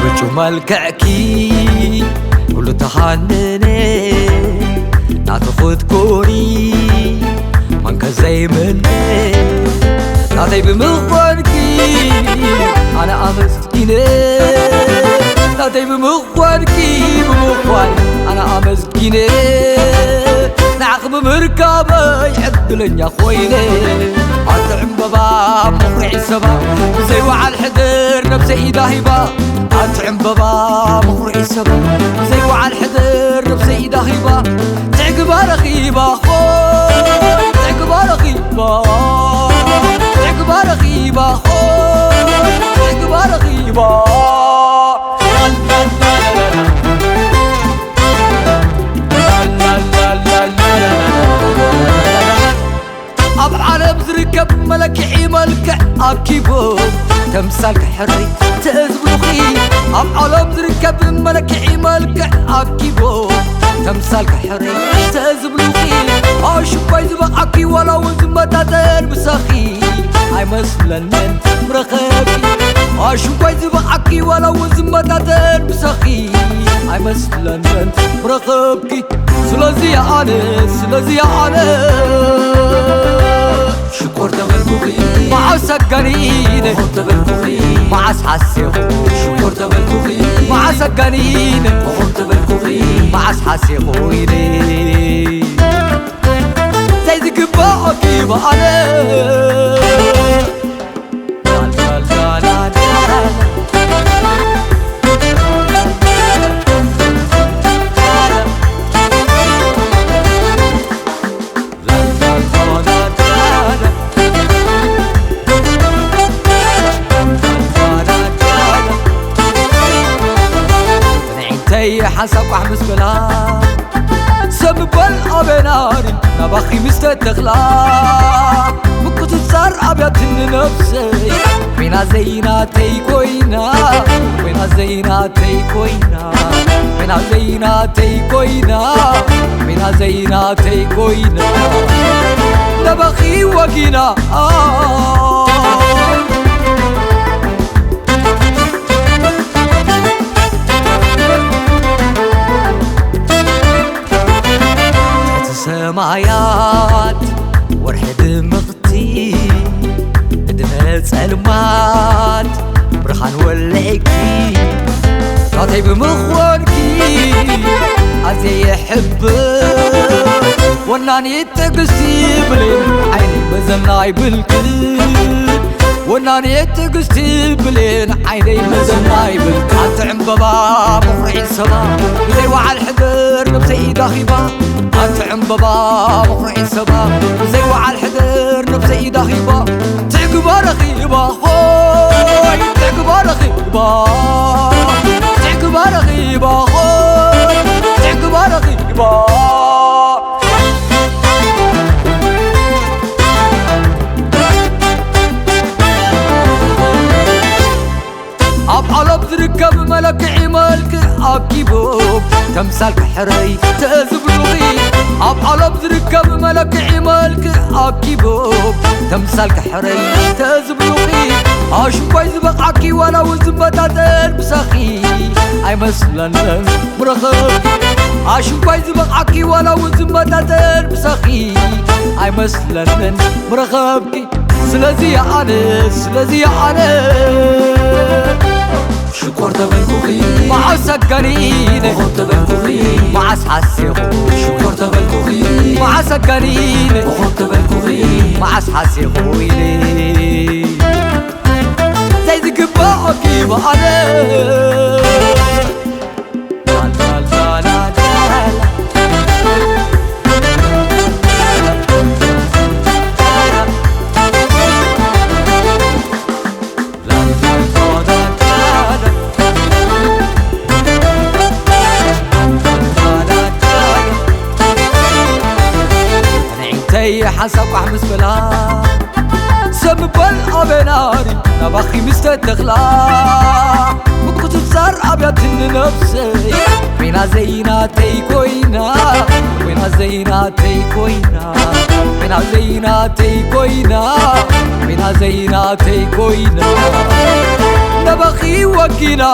ብጩ መልክዕኪ ኩሉ ተሃንነ፣ ናቱ ክትኮኒ መን ከዘይምነ። ናተይ ብምኾንኪ ኣነ ኣመስጊነ፣ ናተይ ብምኾንኪ ብምዃን ኣነ ኣመስጊነ። ንዓኺ ብምርካበይ ዕድለኛ ኮይነ። ኣቲ ዕምበባ መኹርዒ ሰባ፣ ብዘይ ወዓል ሕድር ነብሰይ ኢዳ ሂባ። ኣቲ ዕምበባ መኹርዒ ሰባ፣ ብዘይ ወዓል ሕድር ነብሰይ ኢዳ ሂባ። ትዕግባ ረኺባ ኾይ፣ ትዕግባ ረኺባ፣ ትዕግባ ረኺባ ኾይ፣ ትዕግባ ረኺባ። ኣብ ዓለም ዝርከብ መለክዒ መልክዕ ኣኪቦ ተምሳል ክሕረይ ትእዝብሉኺ። ኣብ ዓለም ዝርከብ መለክዒ መልክዕ ኣኪቦ ተምሳል ክሕረይ ትእዝብሉኺ። ኣሽኳይ ዝበቕዓኪ ዋላ እውን ዝመጣጠን ምሳኺ ኣይመስለንን ምረኸብኪ። ኣሽኳይ ዝበቕዓኪ ዋላ እውን ዝመጣጠን ምሳኺ ኣይመስለንን ምረኸብኪ። ስለዚ ኣነ፣ ስለዚ ኣነ ሽኮር ተበልኩኺ፣ መዓስ ኣጋኒነ፣ ኮኾብ ተበልኩኺ፣ መዓስ ሓሴኹ፣ ሽኮር ተበልኩኺ፣ መዓስ ኣጋኒነ፣ ኮኾብ ተበልኩኺ፣ መዓስ ሓሴኹ ኢለ ዘይዝግባኣኪ ብኣነ። ንዒንተይ ሓንሳብ ቋሕ ምስ በላ ሰብ ምባል ኣበናኒ ናባኺ ምስ ተተኽላ ምቁጽጻር ኣብያትኒ ነብሰይ ኮይና ዘይናተይ ኮይና ኮይና ዘይናተይ ኮይና ኮይና ዘይናተይ ኮይና ኮይና ዘይናተይ ኮይና ናባኺ ወጊና። እቲ ሰማያት ወርሒ ድምቕቲ፣ ዕድመ ጸልማት ብርሃን ወለዕኪ፣ ናተይ ብምዃንኪ ኣዝየ ይሕብር። ወናኒት ትዕግስቲ ብሌን ዓይነይ መዘና ይብልክን። ወናኒት ትዕግስቲ ብሌን ዓይነይ መዘና ይብልክን። ኣንቲ ዕምበባ መኹርዒ ሰባ፣ ብዘይ ወዓል ሕድር ነብሰይ ኢዳ ሂባ። ኣንቲ ዕምበባ መኹርዒ ሰባ፣ ብዘይ ወዓል ሕድር ነብሰይ ኢዳ ሂባ። ትዕግባ ረኺባ ኾይ፣ ትዕግባ ረኺባ። ትዕግባ ረኺባ ኾይ፣ ትዕግባ ረኺባ። ኣብ ዓለም ዝርከብ መለክዒ መልክዕ ኣኪቡ ተምሳል ክሕረይ ተዝብሉኺ። ኣብ ዓለም ዝርከብ መለክዒ መልክዕ ኣኪቡ ተምሳል ክሕረይ ተዝብሉኺ። ኣሽንኳይ ዝበቕዓኪ ዋላ እውን ዝመጣጠን ምሳኺ ኣይመስለንን ምረኸብኪ። ኣሽንኳይ ዝበቕዓኪ ዋላ እውን ዝመጣጠን ምሳኺ ኣይመስለንን ምረኸብኪ። ስለዚ ኣነ፣ ስለዚ ኣነ ሽኮር ተበልኩኺ፣ መዓስ ኣጋኒነ፣ ኮኾብ ተበልኩኺ፣ መዓስ ሓሴኹ፣ ሽኮር ተበልኩኺ፣ መዓስ ኣጋኒነ፣ ኮኾብ ተበልኩኺ፣ መዓስ ሓሴኹ ኢለ ዘይዝግባኣኪ ብኣነ። ሓንሳብ ቋሕ ምስ በላ ሰብ ምባል ኣበናሪ ናባኺ ምስ ተተኽላ ምቁጽጻር ኣብያትኒ ነብሰይ ኮይና ዘይናተይ ኮይና ኮይና ዘይናተይ ኮይና ኮይና ዘይናተይ ኮይና ኮይና ዘይናተይ ኮይና ናባኺ ወጊና